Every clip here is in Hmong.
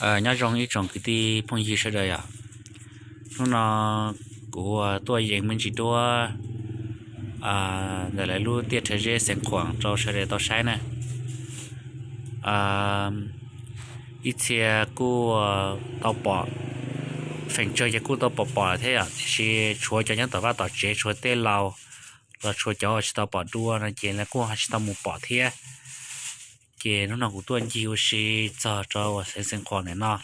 Nyob zoo ib tsoom kwv tij phooj ywg sawv daws yom. Hnub no kuv tuaj yees me ntsis duab ntawm lawv lub tiaj rhawv zeb Xeev Khuam rau sawv daws tau saib na. Ib txhia kuj tau pom, feem tsawg ces kuj tau pom pom thiab yom, tiam sis tshuav cov nyob tom vaj tom tsev, tshuav tej laus los tshuav cov uas tsis tau pom dua no ces lawv kuj ho tsis tau mus pom thiab. Ces hnub no kuv tuaj ncig ua si txog rau uas Xeev Xeev Khuam ntawm no,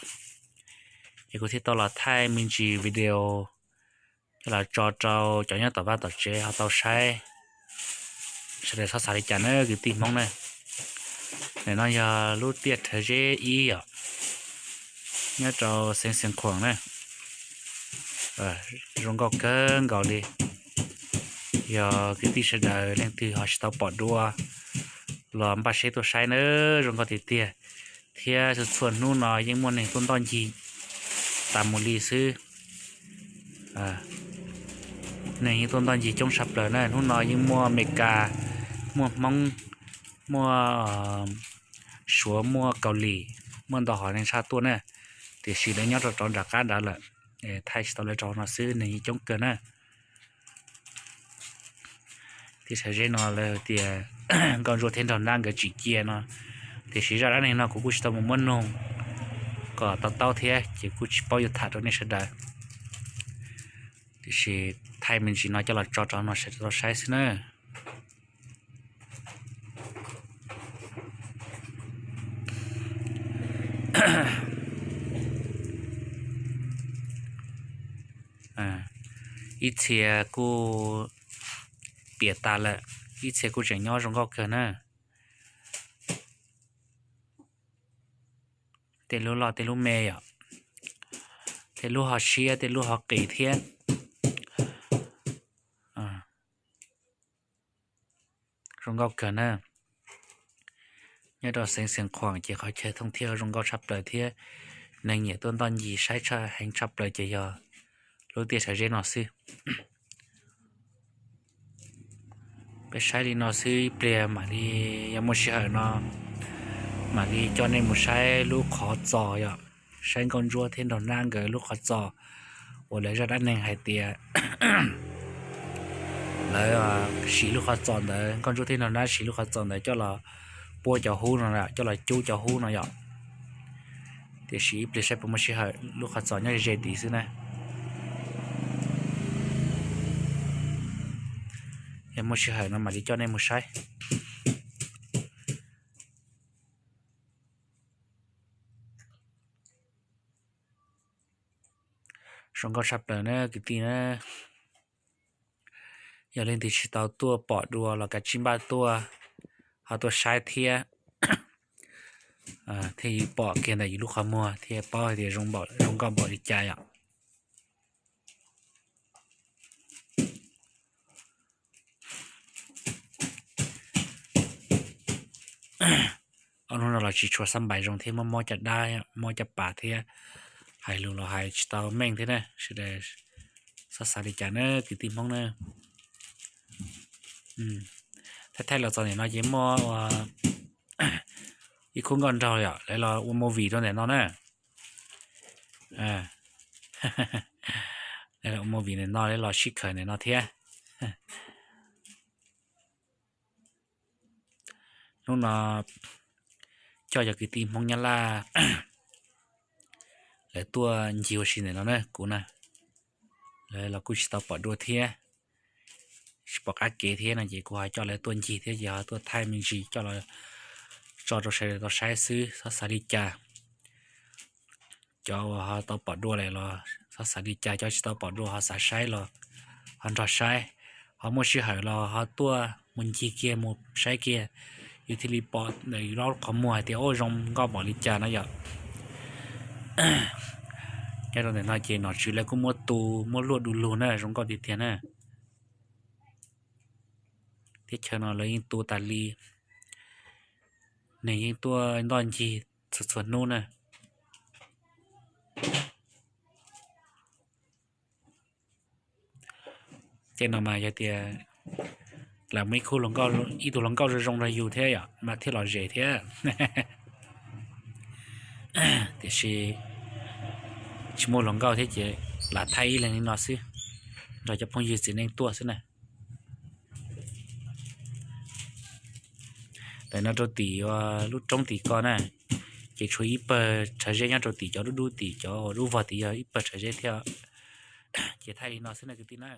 ces kuv thiaj tau los thaij me ntsis video coj los tso rau cov nyob tom vaj tom tsev ho tau saib, sawv daws txhob xav li cas na kwv tij Hmoob na. Ntawm no yog lub tiaj rhawv zeb ib yom, nyob rau Xeev Xeev Khuam na. Zoo nkauj kawg nkaus li. Yog kwv tij sawv daws leej twg ho tsis tau pom dua los npaj siab tuaj saib na, zoo nkauj tiag tiag. Thiab txhua txhua hnub no yeej muaj neeg tuaj ntoj ncig tas mus li xwb. Neeg yeej tuaj ntoj ncig coob tshaj plaws na. Hnub no yeej muaj Amelikas, muaj Hmoob, muaj Suav, muaj Kaus Lim, muaj ntau hom neeg tshaj tuaj na, tiam sis lawv nyob rau rov nram qab nrad lawm, thaij tsis tau lawv rau no xwb, neeg yeej coob kawg na. Tiaj rhawv zeb no lawv tias Nkauj Ntsuab thiab Nraug Nab nkawd tsim cia no, tiam sis zaj dab neeg no kuv kuj tsis tau mus muab nug kom to taub thiab ces kuj tsis paub yuav tham rau nej sawv daws. Tiam sis thaij me ntsis no coj los tso rau no sawv daws tau saib xwb na. Ib txhia kuj piam tas lawm, ib txhia kuj tseem nyob zoo nkauj kawg na. Tej lub loj tej lub me yom, tej lub ho siab tej lub ho qis thiab. Zoo nkauj kawg na. Nyob rau Xeev Xeev Khuam ces qhov chaw thooj thiab zoo nkauj tshaj plaws thiab neeg nyiam tuaj ntoj ncig saib tshaj heev tshaj plaws ces yog lub tiaj rhawv zeb no xwb. Peb saib li no xwb, ib pliag mam li yog muaj sij hawm no mam li coj nej mus saib lub qhov txos yom, saib Nkauj Ntsuab thiab Nraug Nab nkawd lub qhov txos uas lawv zaj dab neeg hais tias lawv siv lub qhov txos ntawd, Nkauj Ntsuab thiab Nraug Nab siv lub qhov txos ntawd coj los puab cov hub no, coj los cub cov hub no yom. Tiam sis ib pliag saib puas muaj sij hawm, lub qhov txos nyob ze tid xwb na. Yog muaj sij hawm no mam li coj nej mus saib. Zoo nkauj tshaj plaws na kwv tij na. Yog leej twg tsis tau tuaj pom dua los kav tsij npaj tuaj, ho tuaj saib thiab, thiaj yuav pom kiag ntawm yus lub qhov muag thiaj paub hais tias zoo nkauj npaum li cas yom. Ob hnub no los tsis tshua xab npais zoo thiab, mob mob caj dab, mob caj pas thiab, hais lus los hais tsis tau meej thiab na, sawv daws txhob xav li cas na kwv tij Hmoob na. Thaij thaij los txog nim no ces muaj ib khub nkauj nraug yom, lawv los ua movie rau ntawm no na. Lawv los ua movie ntawm no, lawv los sib khawm ntawm no thiab. Hnub no coj cov kwv tij Hmoob Nyab Laj lawv tuaj ncig ua si ntawm no na kuv na. Lawv los kuj tsis tau pom dua thiab, tsis pom qab kev thiab no ces kuv ho coj lawv tuaj ncig thiab ces ho tuaj thaij me ntsis coj los tso rau sawv daws tau saib xwb, txhob xav li cas. Cov uas ho tau pom dua lawm los txhob xav li cas, cov tsis tau pom dua ho xav saib los ho nrog saib. Ho muaj sij hawm los ho tuaj mus ncig kiag mus saib kiag, yus thiaj li pom ntawm yus lub qhov muag hais tias ua zoo nkauj npaum li cas no yom. Nyob rau ntawm no ces nom tswv lawv kuj muab tu muab luaj du lug na, zoo nkauj tiag tiag na. Teb chaws no lawv yeej tu tas li, neeg yeej tuaj ntoj ncig txhua txhua hnub na. Tej no mas yog tias lam muaj ib khub, ib tug hluas nkauj zoo zoo nrog yus thiab yom mas thiaj lom zem thiab. Tiam sis tsis muaj hluas nkauj thiab ces lam thaij ib leeg li no xwb, nrog cov phooj ywg txiv neej tuaj xwb na. Ntawm no rau tim lub roob tim ko na, ces tshuav ib pawg tshav zeb nyob rau tim cov dub dub tim cov uas dub vog tim yog ib pawg tshav zeb thiab. Ces thaij li no xwb na kwv tij na.